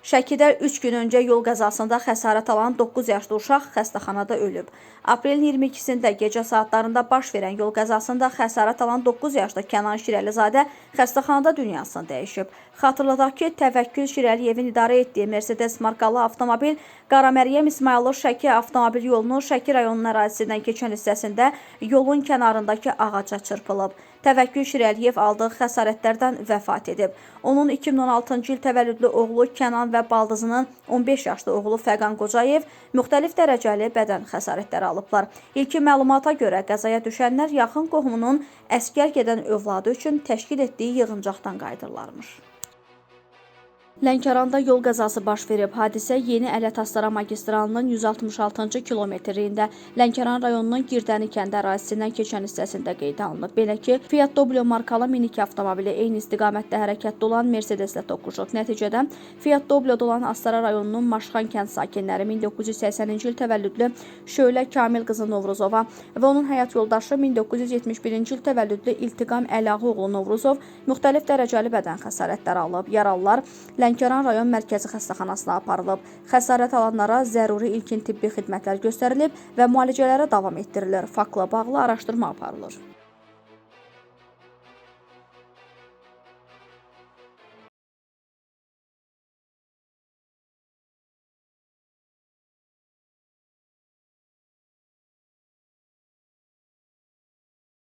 Şəkidə 3 gün öncə yol qəzasında xəsarət alan 9 yaşlı uşaq xəstəxanada ölüb. Aprelin 22-sində gecə saatlarında baş verən yol qəzasında xəsarət alan 9 yaşlı Kənan Şirəlizadə xəstəxanada dünyasını dəyişib. Xatırladaq ki, Təvəkkül Şirəliyevin idarə etdiyi Mercedes markalı avtomobil Qaraməryəm İsmayıllı Şəki avtomobil yolunun Şəki rayonunun ərazisindən keçən hissəsində yolun kənarındakı ağaca çırpılıb. Təvəkkül Şirəliyev aldığı xəsarətlərdən vəfat edib. Onun 2016-cı il təvəllüdlü oğlu Kənan və baldızının 15 yaşlı oğlu Fəqan Qocayev müxtəlif dərəcəli bədən xəsarətləri alıblar. İlkin məlumata görə qəzaya düşənlər yaxın qohumunun əsgər gedən övladı üçün təşkil etdiyi yığıncaqdan qayıdırlarmış. Lənkəranda yol qəzası baş verib. Hadisə Yeni Ələt Astara magistralının 166-cı kilometrində Lənkəran rayonunun Girdəni kəndi ərazisindən keçən hissəsində qeydə alınıb. Belə ki, Fiat Doblo markalı minik avtomobili eyni istiqamətdə hərəkətdə olan Mercedeslə toqquşub. Nəticədə Fiat Dobloda olan Astara rayonunun Maşxan kənd sakinləri 1980-ci il təvəllüdlü Şölə Kamil qızı Novruzova və onun həyat yoldaşı 1971-ci il təvəllüdlü İltiqam Əlağıoğlu Novruzov müxtəlif dərəcəli bədən xəsarətləri alıb. Yaralılar Lənkəran rayon mərkəzi xəstəxanasına aparılıb. Xəsarət alanlara zəruri ilkin tibbi xidmətlər göstərilib və müalicələrə davam etdirilir. Faktla bağlı araşdırma aparılır.